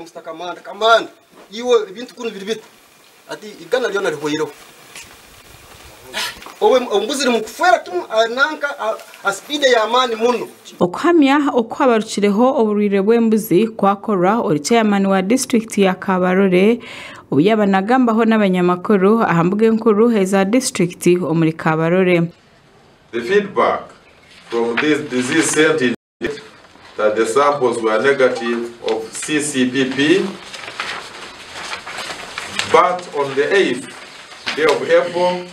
Mister Kamanda, Kamanda, iwe ebintu kunu biri bita? Ati igana ryona rihweireho. Obu embuzi eri mukufeera kimwe nanka aha sipiidi ey'amaani muno. Okuhamya oku habarukireho oburwaire bw'embuzi kwakorwa ori ceyamaani wa disiturikiti ya Kabarole obu yaaba nagambaho n'abanyamakuru aha mbuga enkuru eza disiturikiti omuri Kabarole. The feedback from this disease sent indicated that the samples were negative of CCPP but on the 8th day of April,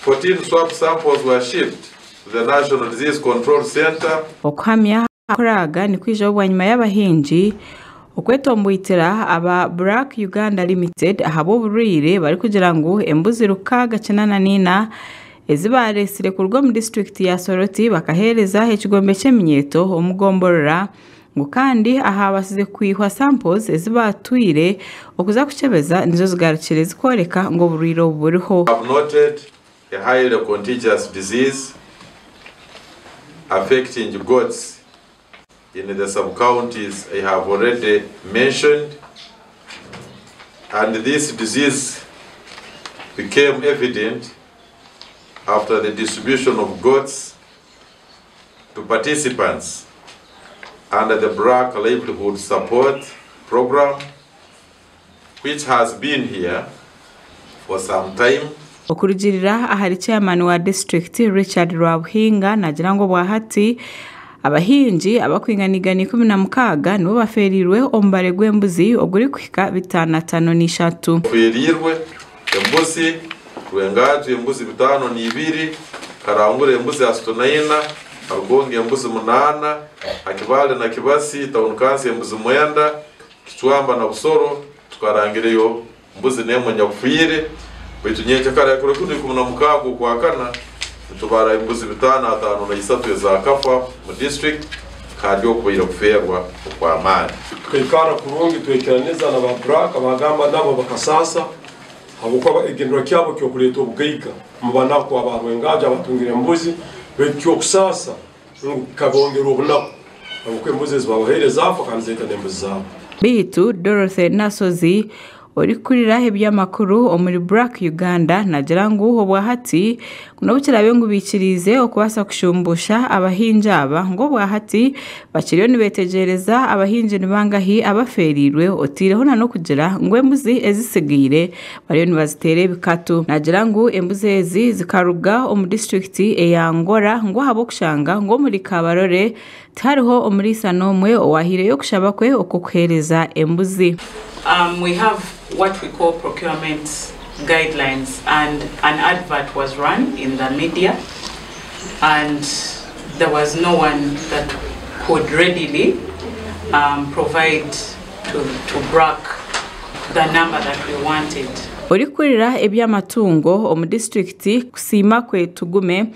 14 swab samples were shipped to the National Disease Control Centre. Okuhamya amakuru aga nikwijaho bwanyima y'abahingi okwetomboitera aba Black Uganda Limited ahabw'oburwaire barikugira ngu embuzi 684 ezi bareetsire kuruga omu disiturikiti ya Soroti bakaheereza ekigombe ky'eminyeeto omu gomborora ngu kandi ahabasize kwihwa samples ezi batwire okuza kukyebeza nizo zigarukire zikworeka ngu oburwaire obu buriho. Have noted a highly contagious disease affecting goats in the sub-counties I have already mentioned and this disease became evident after the distribution of goats to participants under the BRAC Livelihood Support Program, which has been here for some time. Okurugiirira ahari chairman wa disiturikiti Richard Rwabuhinga naagira ngu obwahati abahingi abakwingana 160 nibo bafeereirwe omubare gw'embuzi ogurikuhika 553. Bafeereirwe embuzi, Rwengaju embuzi 52, Karangura embuzi 34, Karugongo embuzi 8, Hakibale na Kibasi Town Council embuzi 9, Kicwamba na Busoro tukarangireyo mbuzi n'emwe nyakufiire, baitu nyencakara ya kiro kinu 16 Okwakana nitubara embuzi 553 ezakafa mu district kandi okubaire kufeerwa okw'amaani. Tukaikara kurungi twaitiraniza na ba Black bagamba nabo bakasaasa habwokuba ekigendererwa kyabo ky'okuleeta obugaiga omu banaku aba Rwengaju abatungire embuzi baitu ky'okusaasa ngu kikabongera obunaku habwokuba embuzi ezi babahaire zaafa kandi zaita n'embuzi zaabo. Beitu Dorothy Nasozi orikukurira eby'amakuru omuri Black Uganda naagira ngu obwahati n'obu kiraabe ngu baikiriize okubaasa kushumbusha abahingi aba ngu obwahati bakiriyo nibeetegyereza abahingi nibangahi abafeereirwe oteireho n'okugira ngu embuzi ezisigaire bariyo nibaziteera ebikatu. Naagira ngu embuzi ezi zikaruga omu disiturikiti eya Ngora ngu ahabw'okushanga ngu omuri Kabarole tihariho omuriisa n'omwe owahaireyo okushaba kwe okw'okuheereza embuzi. We have what we call procurement guidelines and an advert was run in the media and there was no one that could readily provide to BRAC the number that we wanted. Orikukurira eby'amatungo omu disiturikiti Kusiimakwe Tugume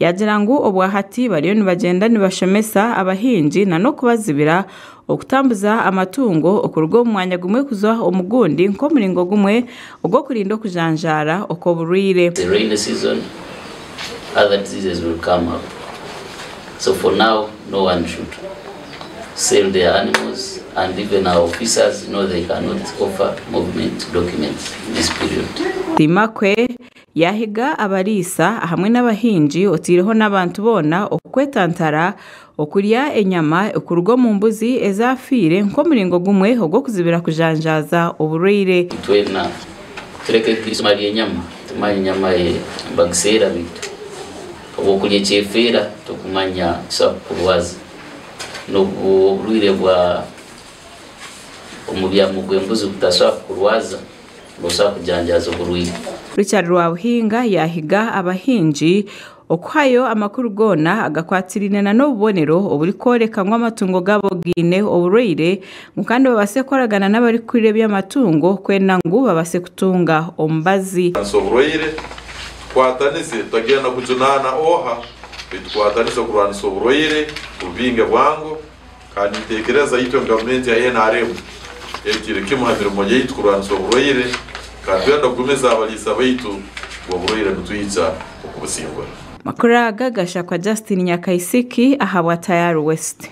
yaagira ngu obwahati bariyo nibagyenda nibashomesa abahingi n'okubazibira okutambuza amatungo okuruga omu mwanya gumwe kuza omu gundi nk'omuringo gumwe ogw'okurinda okujanjaara okw'oburwaire. The rainy season, other diseases will come up. So for now, no one should sell their animals, and even our officers know they cannot offer movement documents in this period. Kusiimakwe yahiga abariisa hamwe n'abahingi oteireho n'abantu boona okwetantara okurya enyama okuruga omu mbuzi ezafiire nk'omuringo gumwe ogw'okuzibira kujanjaaza oburwaire. Twena tureke isoma ly'enyama, tumanye enyama bagiseera bitu oba okurya ekyefeera tokumanya kisobola kukurwaza n'obu oburwaire bwa omubyamo gw'embuzi butasobola kukurwaza, nosobola kujanjaaza oburwaire. Richard Rwabuhinga yahiga abahingi okuhayo amakuru goona agakwatiraine na n'obubonero oburikworeka ngu amatungo gaabo gaine oburwaire ngu kandi babaase kukoragana n'abarikukurira eby'amatungo kwenda ngu babaase kutunga omubazi. Oburwaire tukwatanise, tutagenda kujunaana oha, tukwatanise kurwanisa oburwaire bubinge bwangu. Kandi ntekereza itwe nka gavumenti ya NRM ekiri kimu ha mirimo yaitu kurwanisa oburwaire, kandi twenda kugumiza abaliisa baitu ngu oburwaire nitwija okubusingura. Makuru aga gashakwa Justin Nyakaisiki ahabwa Tayari West.